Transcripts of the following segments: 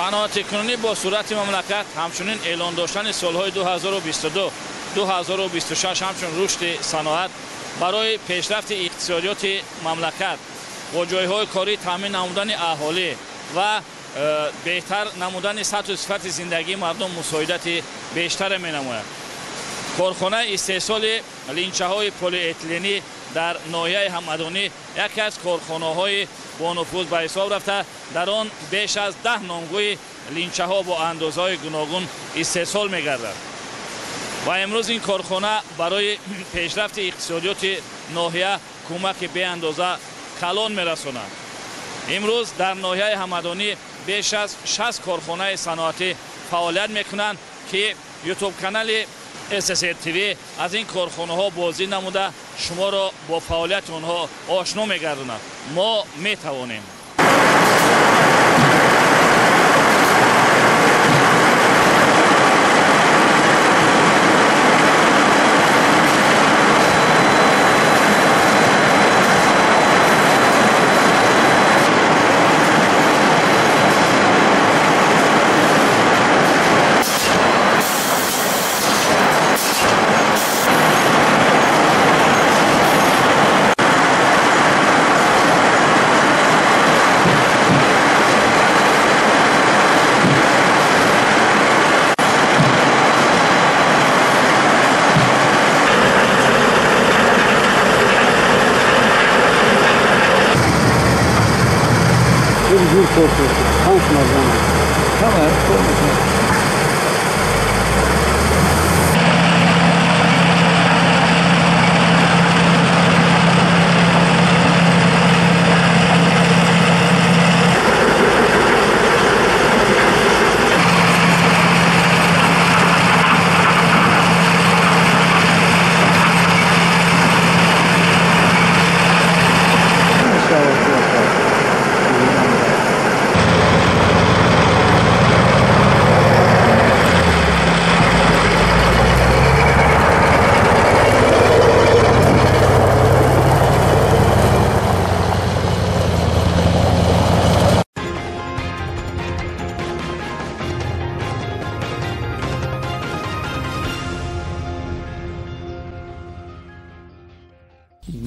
Саноатикунонӣ бо суръати мамлакат, ҳамчунин эълон доштани солҳои 2022 2026 ҳамчун рушди саноат барои пешрафти иқтисодиёти мамлакат бо ҷойҳои корӣ таъмин намудани аҳолӣ ва беҳтар намудани сатҳу сифати зиндагии мардум мусоидати бештаре менамояд. Корхонаи истеҳсоли линчаҳои полиэтиленӣ дар ноҳияи Ҳамадонӣ яке аз корхонаҳои бонуфуз ба ҳисоб рафта, дар он беш аз 10 номгӯи линчаҳо бо андозаҳои гуногун истеҳсол мегардад. Ва имрӯз ин корхона барои пешрафти иқтисодиёти ноҳия кӯмаки беандоза калон мерасонад. Имрӯз дар ноҳияи Ҳамадонӣ беш аз 60 корхонаи саноатӣ фаъолият мекунанд, ки ютуб-канали ССР ТВ аз ин корхонаҳо боздид намуда шуморо бо фаъолияти онҳо ошно мегардонад. Мо метавонем.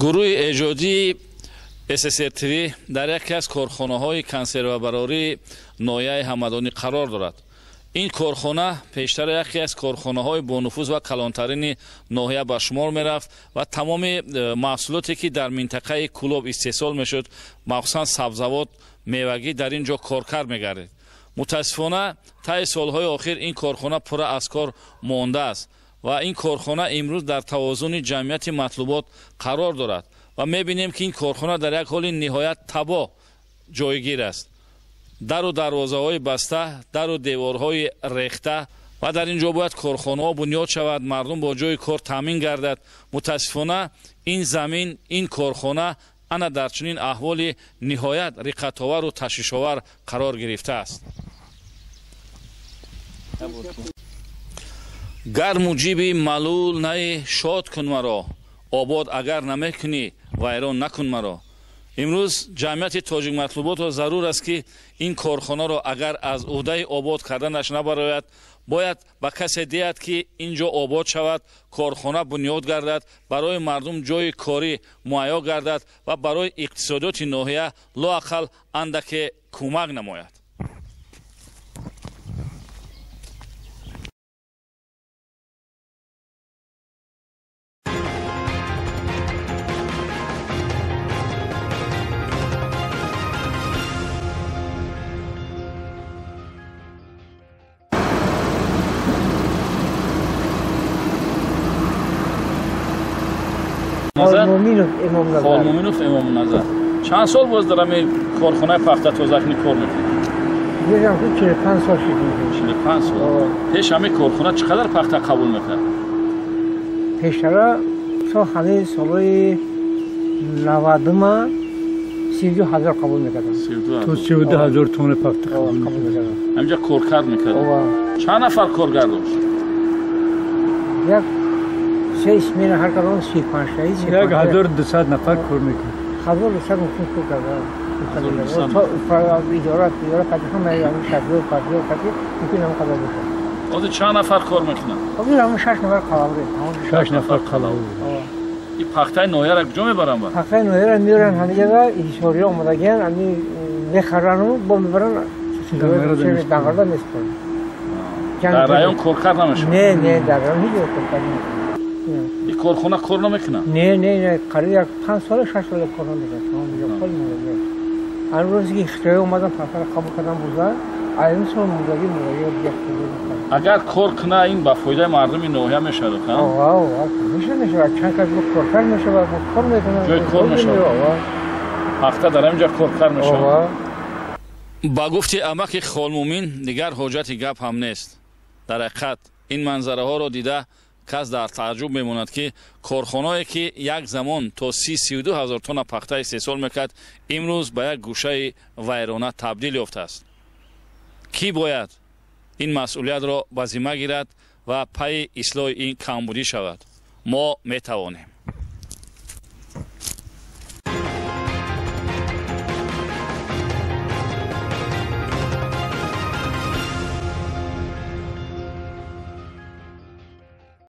Гурӯҳи эҷодии ССР ТВ дар яке аз корхонаҳои консервабарории ноҳияи Ҳамадонӣ қарор дорад. Ин корхона пештар яке аз корхонаҳои бонуфуз ва калонтарини ноҳия ба шумор мерафт ва тамоми маҳсулоте ки дар минтақаи Кӯлоб истеҳсол мешуд, махсусан сабзавот, мевагӣ дар ин ҷо коркард мегардид. Мутаассифона таи солҳои охир ин корхона пурра аз кор мондааст ва ин корхона имрӯз дар тавозуни ҷамъияти матлубот қарор дорад ва мебинем, ки ин корхона дар як ҳоли ниҳоят табоҳ ҷойгир аст. Дару дарвозаҳои баста, дару деворҳои рехта ва дар ин ҷо бояд корхонаҳо бунёд шавад, мардум бо ҷои кор таъмин гардад. Мутаассифона ин замин, ин корхона ана дар чунин аҳволи ниҳоят риқатовару ташвишовар қарор гирифтааст. Гар муҷиби малул наи шод кун маро, обод агар намекунӣ вайрон накун маро. Имрӯз ҷамъияти тоҷикматлуботро зарур аст, ки ин корхонаро агар аз уҳдаи обод карданаш набарояд, бояд ба касе диҳад, ки ин ҷо обод шавад, корхона бунёд гардад, барои мардум ҷои корӣ муҳайё гардад ва барои иқтисодиёти ноҳия лоақал андаке кӯмак намояд. Холмуминов Имомназар. Чанд сол боз дар ҳамин корхонаи пахта тозакунӣ кор мекунед? 45 сол шуд. 45 сол. Пеш ҳамин корхона чӣ қадар пахта қабул мекард? Пештара то ҳамин солҳои 90-ма 32 ҳазор қабул мекардам. То 32 ҳазор тонна пахта қабул мекардам. Ҳаминҷа коркард мекард? Чанд нафар коргар дошт? Як се смена ҳар кадом 35 таи. 1200 нафар кор мекард. 1200 нафар кор кардам. Идора кати ҳама шафёр пафёр кати мумкин ҳам қадар бошад. Ҳозир чанд нафар кор мекунанд? Ҳозир ҳамон 6 нафар қалавре. 6 нафар қалавр. И пахтаи ноҳияро куҷо мебаранд? Ба пахтаи ноҳияро меоранд ҳамиҷа, ҳисориё омадагиян, ами мехарану бо мебаранд Данғарда месупоранд. Дар район коркард намешавад? Не, не, дар район ҳеҷ ҷо коркард намешавад. И корхона кор намекунад? Не, не, не, қариб як 5 сола, 6 сола кор намекунад. Ҳар рӯзе ки хитоя омадан пахтаро қабул кардан бурда, ин сол мурдагӣ мурдагӣ. Агар кор куна, ин ба фоидаи мардуми ноҳия мешавад? Мешавад, чанд кас коркард мешавад, кор мекунад. Ҷои кор мешавад. Пахта дар ҳамин ҷо коркард мешавад. Ба гуфти амаки Холмумин, дигар ҳоҷати гап ҳам нест. Дар ҳақиқат, ин манзараҳоро дида кас дар тааҷҷуб мемонад, ки корхоное, ки як замон то 30-32 ҳазор тонна пахта истеҳсол мекард, имрӯз ба як гӯшаи вайрона табдил ёфтааст. Кӣ бояд ин масъулиятро ба зимма гирад ва пайи ислоҳи ин камбудӣ шавад? Мо метавонем.